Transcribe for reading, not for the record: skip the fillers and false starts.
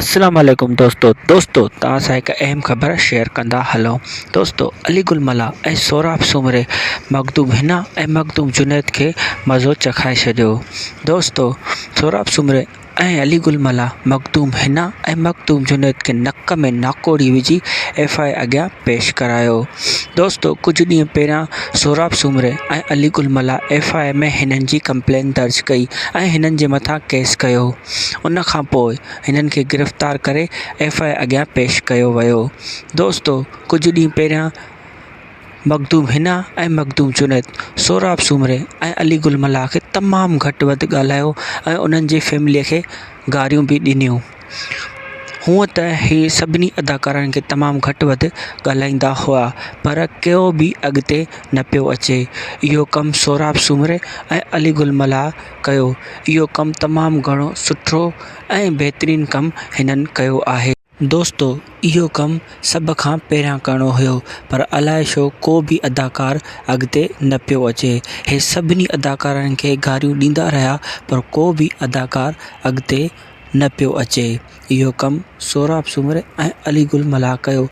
السلام عليڪم دوستو دوستو توهان سان هڪ اهم خبر شيئر ڪندا هلون دوستو علي گل ملاح ۽ سهراب سومري مخدوم حنا ۽ مخدوم جنيد کي مزو چکائي ڇڏيو دوستو سهراب سومري ۽ علي گل ملاح مخدوم حنا ۽ مخدوم جنيد کي نڪ ۾ ناڪوڙي وجهي ايف I اڳيان پيش ڪرايو دوستو ڪجهه ڏينهن پهريان سهراب سومري ۽ علي گل ملاح ايف I ۾ هنن جي ڪمپلين درج ڪئي ۽ هنن جي مٿان ڪيس ڪيو ان کان پوء هنن کي گرفتار ڪري ايف I اڳيان پيش ڪيو ويو. دوستو ڪجهه ڏينهن پهريان مخدوم حنا ۽ مخدوم جنيد سهراب سومري ۽ علي گل ملاح کي تمام گهٽ وڌ ڳالهايو ۽ انهن جي فيمليء کي گاريون به ڏنيون. هونء ته هي سڀني اداڪارن کي تمام گهٽ وڌ ڳالهائيندا هئا پر ڪو به اڳتي نه پيو اچي. اهو ڪم سهراب سومري ۽ علي گل ملاح ڪيو. اهو ڪم تمام گهڻو سٺو ۽ بهترين ڪم هنن ڪيو آهي. دوستو اهو ڪم سڀ کان پهريان ڪرڻو هيو پر الائي ڇو ڪو به اداڪار اڳتي نه پيو اچي. هي سڀني اداڪارن کي گاريون ڏيندا رهيا پر ڪو به اداڪار اڳتي نه پيو اچي. اهو ڪم سهراب سومري ۽ علي گل ملاح ڪيو.